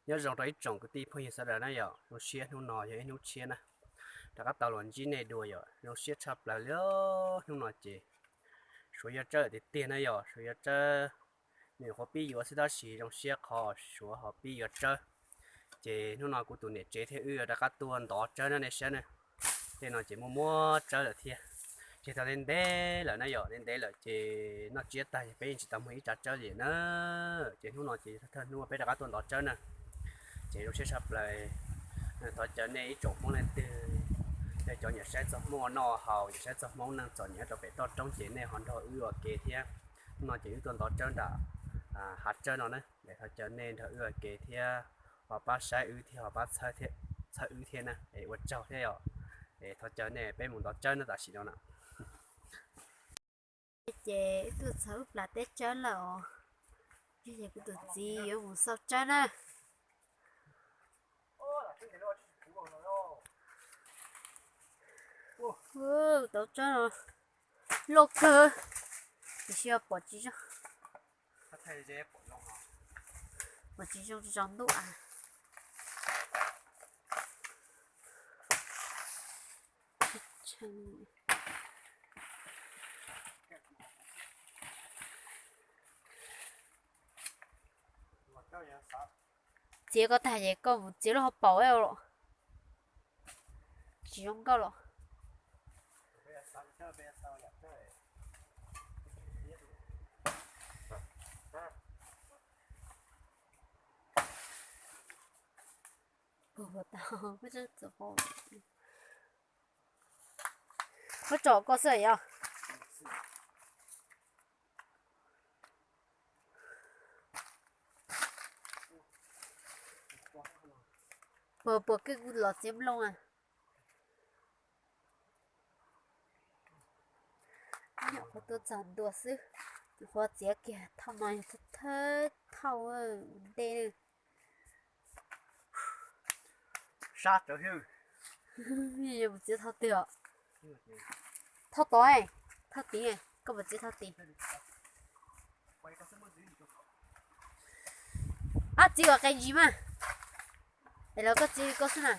Nyob zoo rau ib tsoom kwv tij phooj ywg sawv daws na yom, zoo siab hnub no yog ib hnub tshiab na, rov qab tau los ntsib nej dua yom, zoo siab tshaj plaws li hnub no ces suav yuav tsawb lawm tiag tiag na yom, suav yuav tsawb, nws qhuav pib yuav xwb tab sis zoo siab qhov suav ho pib yuav tsawb. Ces hnub no kuv tus niam tsev thiab wb yuav rov qab tuaj ntov tsawb na nej saib na. Tej no ces muaj muab tsawb lawm thiab. Ces tau ntev ntev lawm na yom, ntev ntev lawm ces noj tsiab tag ces peb yeej tsis tau muag ib tsav tsawb li na. Ces hnub no ces thawj hnub peb rov qab tuaj ntov tsawb na. Ces zoo siab tshaj plaws, thov caw nej ib tsoom Hmoob leej twg, nej cov nyiam saib txog Hmoob ua noj haus, nyiam saib txog Hmoob neej txom nyem rau pem toj roob ces nej ho nrog wb ua ke thiab. Hnub no ces wb tuaj ntov tsawb nram hav tsawb no na, es thov caw nej nrog wb ua ke thiab ho pab saib wb thiab ho pab txhawb wb thiab na, es ua tsaug thiab yom. Es thov caw nej peb mus ntov tsawb na tam sim no na. Ces wb tuaj txog wb plas teb tsawb lawm os. Ces kuv tus txiv yuav mus xauj tsawb na. Tauv tsawb no loj kawg, tiam sis pom tsis zoo, pom tsis zoo tsis tsaus ntuj a. Txiav koj tag ces koj mus txiav lub hauv paus los. Tsis zoo nkauj los. Puag puag tau, muab tso koj xwb yog. Puag puag koj kuj los txiav nplooj a. Nyuam qhuav tuaj txog ntua xwb, nyuam qhuav txiav kiag thauj no yog thawj thauj ua ntej. Sab tawv hwj. Yog mus txiav thauj twg os? Thauj tod, thauj tid, koj mus txiav thauj tid. Ab, txiv kom qe ntsis mas. Es los koj txiv koj xwb na.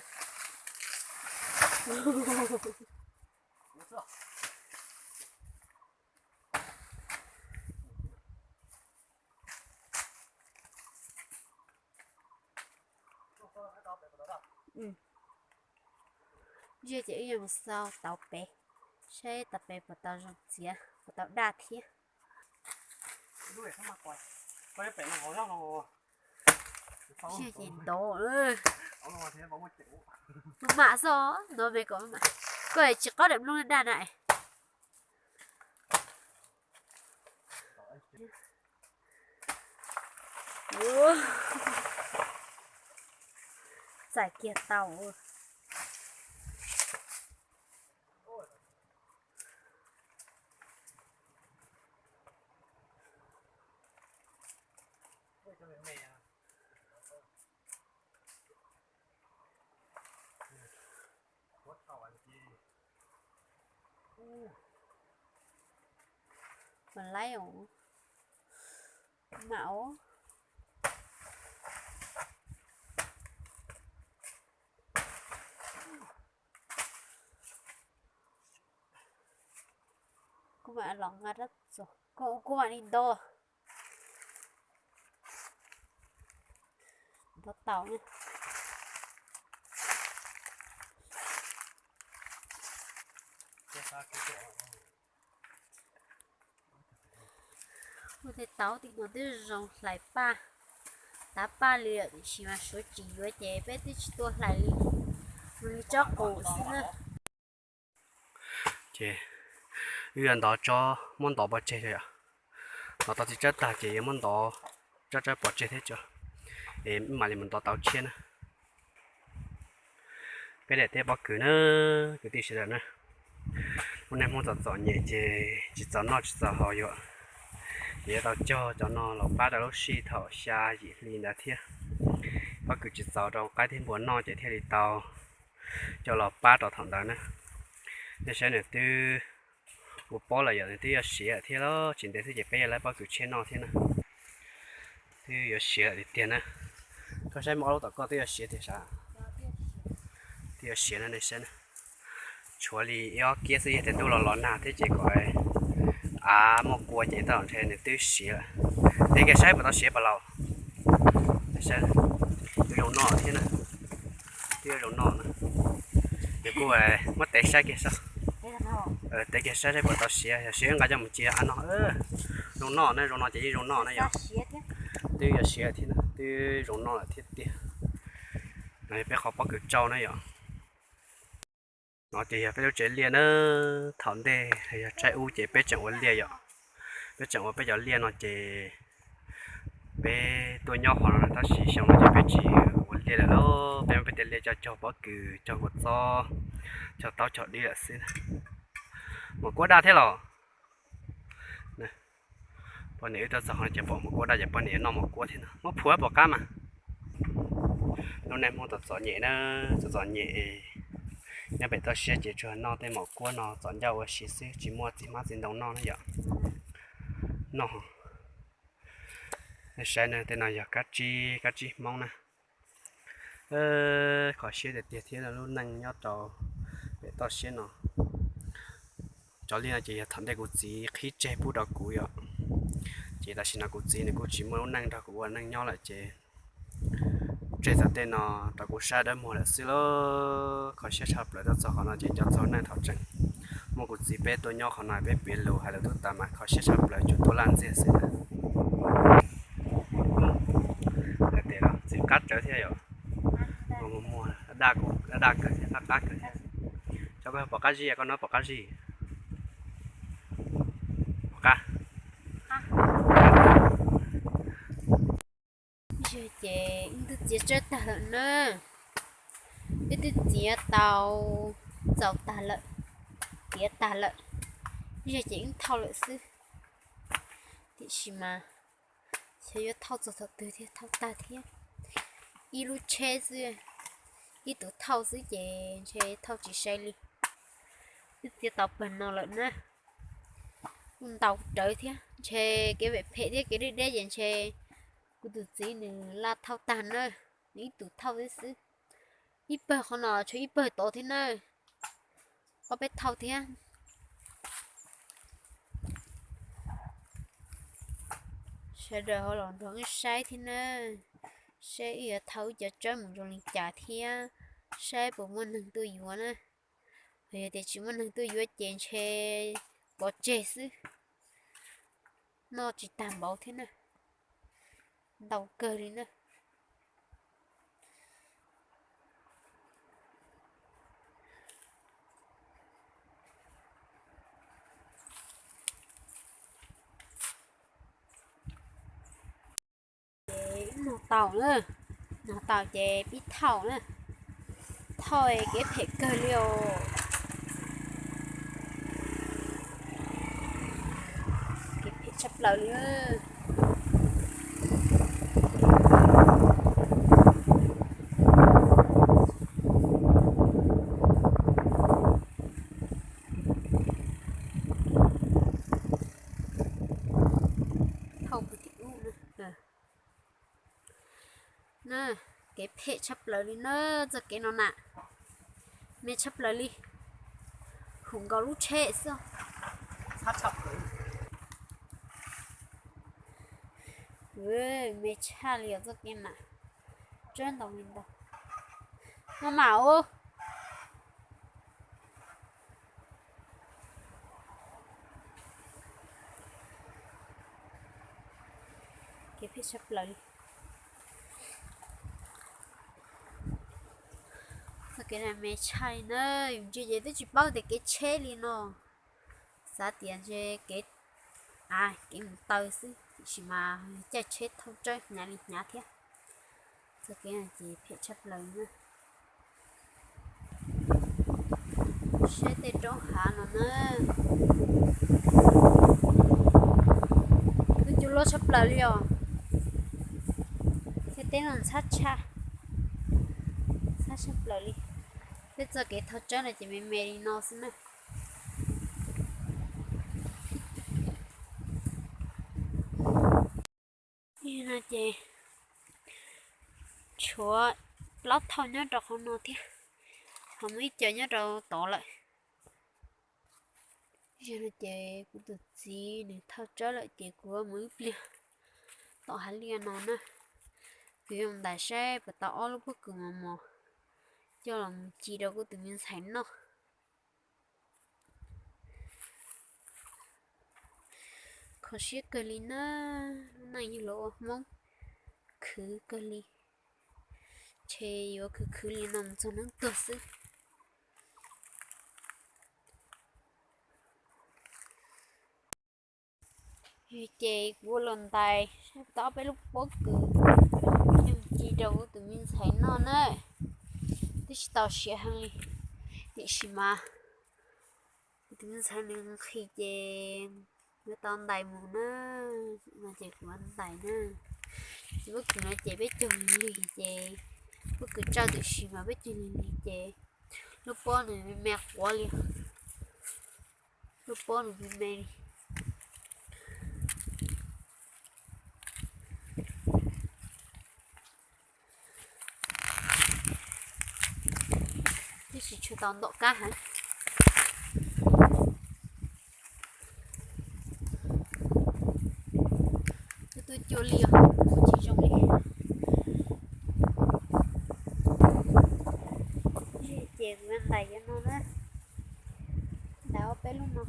Ntsia ces wb yuav mus xauj tauv pem, saib tauv pem puas tau zoo txiav, puas tau daj thiab. Ntsia ces ntov. Maj mam xwb, ntov me kom maj mam. Koj tsis qaub daim nplooj daj na. Txais kiag tau. Mas laib os, mam os. Kuv mam los nqa rab txuas, kuv mam li nto. Nto tau na. Ua tej tauv tim no twb zoo hlais paj, tav paj li lawm tiam sis mas suav tsis yuav ces peb twb tsis tuaj hlais li, mus li tsob qus xwb na. Ces wb yuav ntov tsob, muab ntov pov tseg yom. Ntov tau txiv tsawb tag ces yuav muab ntov tsob tsawb pov tseg thiab tso, es mam li mus ntov tauv tshiab na. Peb daim teb pob kws na, kwv tij sawv daws na. Lub neej Hmoob txom txom nyem ces tsis txaus noj tsis txaus haus yuav, ces yuav tau cog cov no los pab rau lub sij thaum xya yim hli ntawd thiab. Pob kws tsis txaus rau qaib thiab npua noj ces thiaj li tau coj los pab rau thaum ntawd na. Nej saib nws twb ua pob lawm yom, nws twb yuav siav lawm thiab, tsis ntev xwb ces peb yuav laib pob kws tshiab noj thiab na. Twb yuav siav lawm tiag tiag na. Saib muaj ob lub tom koj twb yuav siav tiag sav. Twb yuav siav no nej saib na. Tshuav li ib ob kiab xwb, yog tias ntuj los los nag thiab ces kom av muaj kua ces tau ntshe nws twb siav lawm. Tes kiag saib puas tau siav pas laus. Twb zoo noj thiab na. Twb zoo noj na. Nws kuj muab tev saib kiag saib. Tev kiag saib saib puas tau siav, yog siav nqa coj mus cia av no. Zoo noj na, zoo no ces yeej zoo noj na yom. Twb yuav siav thiab na, twb zoo noj lawm thiab tiag. No yog peb qhov pob kws tsau na yom. No ces yog peb lub tsev liaj na. Thaum ntej yog tsaib ub ces peb tseem ua liaj yom. Peb tseem ua peb cov liaj no ces peb tuaj nyob qhov no tab sis xyoo no ces peb tsis ua liaj lawm lauj. Peb muab peb tej liaj coj cog pob kws, cog kua txob, cog taub cog dib lawm xwb. Maum kuab daj thiab los? Poj niam wb tuaj txog qhov no ces pom maum kuab daj ces poj niam noj maum kuab thiab no. Muab phua pom qab mas. Lub neej Hmoob txom txom nyem na, txom txom nyem. Nyob pem toj siab ces tsuas noj tej maum kuab no txom ncauj ua si xwb, tsis muaj txiv hmab txiv ntoo noj na yom. Noj, saib na, tej no yog kab tsib, kab tsib Hmoob na. Kho siab tiag tiag thiab lub neej nyob rau pem toj siab no. Cov liaj no ces yog thaum ntej kuv txiv qhib tseg pub rau kuv yom. Ces tam sim no kuv txiv nws kuj tsis muaj lub neej nrog kuv ua neej nyob lawm ces tseg txog tej no rau kuv saib dawb muag lawm xwb lauj. Kho siab tshaj plaws tuaj txog qhov no ces nco txog neej thaum tseem muaj kuv txiv peb tuaj nyob qhov no peb piav lus hais lus tub tas mas kho siab tshaj plaws tsuas tuaj laj ntxiag xwb na. Hais tias txiv qab tsawv thiab yom. Muag daj daj kawg thiab qab qab kawg thiab. Cov koj pom qab zib, koj no pom qab zib. Pom qab. Yog ces wb twb txiav tsawb tag lawm na. Wb twb txiav tau txaus tag lawm, tiav tag lawm. Yog ces wb thauj lawm xwb. Tiam sis mas xyov yuav thauj txog thaum twg thiaj thauj tag thiab. Ib lub tsheb xwb, ib tug thauj xwb ces ntshe thauj tsis sai li. Wb txiav tau pawg no lawm na. Kuj ntau rawv thiab, ntshe kev phem phem thiab kev deb deb ces ntshe kuv tus txiv nws laj thauj tag na. Nws ib tug thauj xwb xwb. Ib pawg qhov no tshuav ib pawg tod thiab na. Ob peb thauj thiab. Sawv daws ho los nrog wb saib thiab na, saib wb yuav thauj wb cov tsawb mus zoo li cas thiab, saib puas muaj neeg tuaj yuav na. Yog tias tsis muaj neeg tuaj yuav ces ntshe pov tseg xwb, noj tsis tag npaum thiab na, ntau kawg li na. Ces wb nug tau na, nug tau ces pib thauj na. Thauj kev phem kawg li os. Kev phem tshaj plaws li. Thauj puag tim ub na. Na, kev phem tshaj plaws li na, txoj kev no na. Me tshaj plaws li. Hum nkaus lub tsheb xwb. Me tshaj li os txoj kev na. Tsawb ntau li ntau. No mas ub. Kev phem tshaj plaws li. Txoj kev no me tshaj li na, yus ntsia ces twb tsis paub tias kev tsheb li no. Xav tias ntshe kev, a, kev mus taw xwb, tiam sis mas caij tsheb thauj tsawb hnyav li hnyav thiab. Txoj kev no ces phem tshaj plaws na. Saib tej roob hav no na. Lub cua loj tshaj plaws li os. Tej teb no ntxhab tshaj, ntxhab tshaj plaws li. Peb txoj kev thauj tsawb no ces me me li no xwb na. No ces Tshuav plaub thauj nyob rau qhov no thiab, ho muaj ib co nyob rau tod lawm. Yog no ces kuv tus txiv nws thauj tsawb lawm ces kuv mus ib pliag tom hav liaj no na. Kuv yuav ntais saib puas tau ob lub pob kws mos mos coj los mus ci rau kuv tus me ntxhais noj. Kho siab kawg li na, lub neej yog los ua Hmoob khwv kawg li, ntshe yuav khwv khwv li no mus txog hnub tuag xwb. Ces kuv ua los ntais saib puas tau ob peb lub pob kws coj ci rau kuv tus me ntxhais noj na. Twb tsis tau siav heev li, tiam sis mas kuv tus me ntxhais nws nqhis ces yuav tau ntais mus na, no ces kuv ntais na. Ces pob kws no ces peb cog lig lig ces, pob kws tsawb tiam sis mas peb cog lig lig ces lub pob nws me me quav li, lub pob nws me me li. Twb tsis tshua tau ntom kab heev. Twb tuaj cua li os, tsis zoo li. Ces kuv ntais cov no na, ntais ob peb lub no.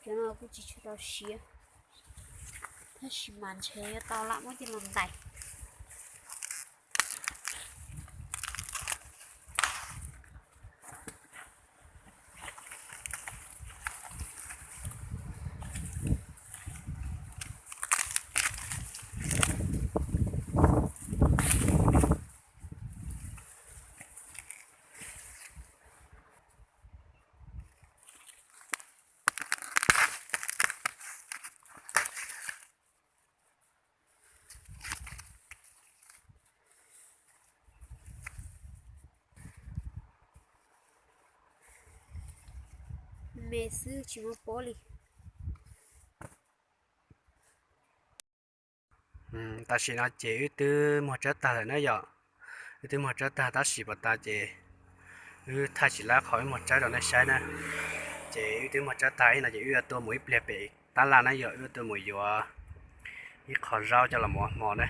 Cov no kuj tsis tshua tau siav, tab sis mas ntshe yuav tau lam muab coj los ntais. Me xwb tsis muaj pob li. Tam sim no ces wb twb muag tsawb tag lawm na yom. Wb twb muag tsawb tag tab sis pas tas ces wb thaij tsis laib qhov wb muag tsawb rau nej saib na. Ces wb twb muag tsawb tag ib no ces wb yuav tuaj mus ib pliag pem tab laj na yom, wb yuav tuaj mus yuav ib qho zaub coj los mus ua hmo na.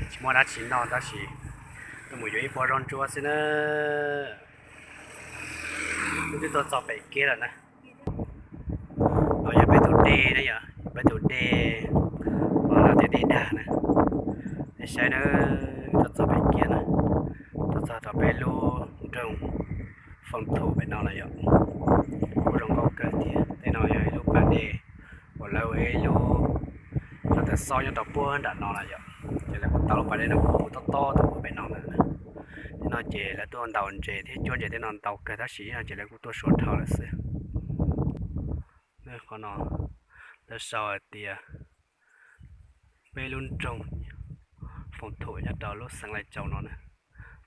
Tsis muaj dab tsi noj tab sis tuaj mus yuav ib pob zaub ntsuab xwb na. Wb twb tuaj txog pem kiab lawm na. No yog peb tus dej na yom, peb tus dej, los tias dej dag na. Nej saib na, tuaj txog pem kiab na, tuaj txog rau peb lub nroog Foom Thum pem no lawm yom. Kuj zoo nkauj kawg thiab. Tej no yog ib lub pas dej uas lawv ua ib lub, lawv tawm xob nyob rau puag nram no lawm yom. Ces lawv kuj tau lub pas dej no kuj puv tob tob rau pem no lawm. Tej no ces lawv tuaj ntaus ntses thiab cuab ntses tej no ntau kawg tab sis no ces lawv kuj tuaj suav dhau lawm xwb. Qhov no lawv sau hais tias peb lub nroog Foom Thum nyob rau lub xeev Lai Châu no na.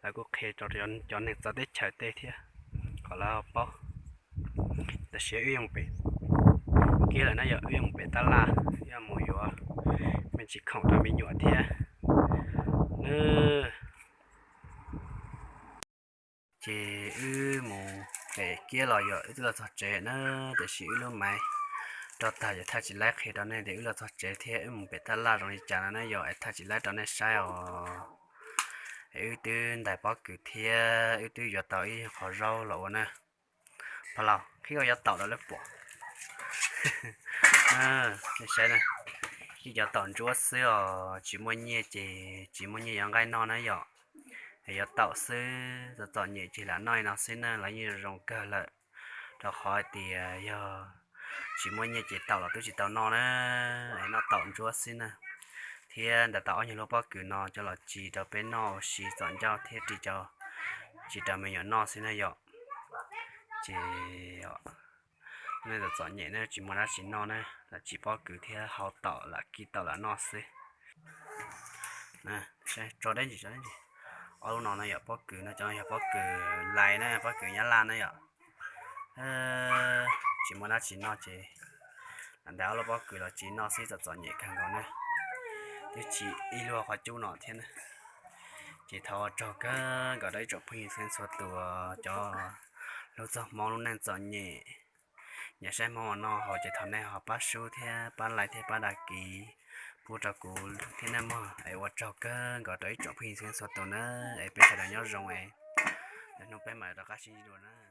Lawv kuj qhia rau cov neeg txawv teb chaws tej thiab kom lawv paub. Tam sim wb yuav mus pem kiab lawm na yom, wb yuav mus pem tab laj, yuav mus yuav me ntsis khoom rau me nyuam thiab. Ces wb mus pem kiab los yog wb twb los txog tsev na, tiam sis wb lub maiv rau tag ces thaij tsis laib qhia rau nej tias wb los txog tsev thiab wb mus pem tab laj zoo li cas no na yom, es thaij tsis laib rau nej saib os. Es wb twb ntais pob kws thiab wb twb yuav tau ib qho zaub los ua na. Pog laus, qhib koj yuav taum rau lawv pom. Nej saib na, ib cov taum ntsuab xwb os, tsis muaj nyiaj ces tsis muaj nyiaj yuav nqaij noj na yom. Es yuav taum xwb, txom txom nyem ces lam noj li no xwb na, los yeej zoo kawg lawm. Rau qhov hais tias yog tsis muaj nyiaj ces taum los twb tsis tau noj na, es noj taum ntsuab xwb na. Thiab ntais tau ob nyuag lub pob kws no coj los tsis rau peb noj ua si txom ncauj thiab ris rau, tsis rau me nyuam noj xwb na yom. Ces nej txom txom nyem na, tsis muaj dab tsi noj na, lam tsis pob kws thiab hau taum lam kib taum lam noj xwb. Tso deb ntsis, tso deb ntsis. Ob lub no no yog pob kws no, cov no yog pob kws lais na, pob kws nyab laj na yom. Tsis muaj dab tsi noj ces lam ntais ob lub pob kws los tsis noj xwb, txom txom nyem kawg nkaus na. twb tsis ib luag qhov cub no thiab na. Ces thov ua tsaug kawg nkaus rau ib tsoom phooj ywg txhua tus, cov hlub txog Hmoob lub neej txom nyem, nyiam saib Hmoob ua noj haus ces thov nej ho pab sub thiab pab like thiab pab đăng ký pub rau kuv thiab nawb mog. Es ua tsaug kawg nkaus rau ib tsoom phooj ywg txhua tus na, es peb sawv daws nyob zoo es hnub peb mam rov qab sib ntsib dua na.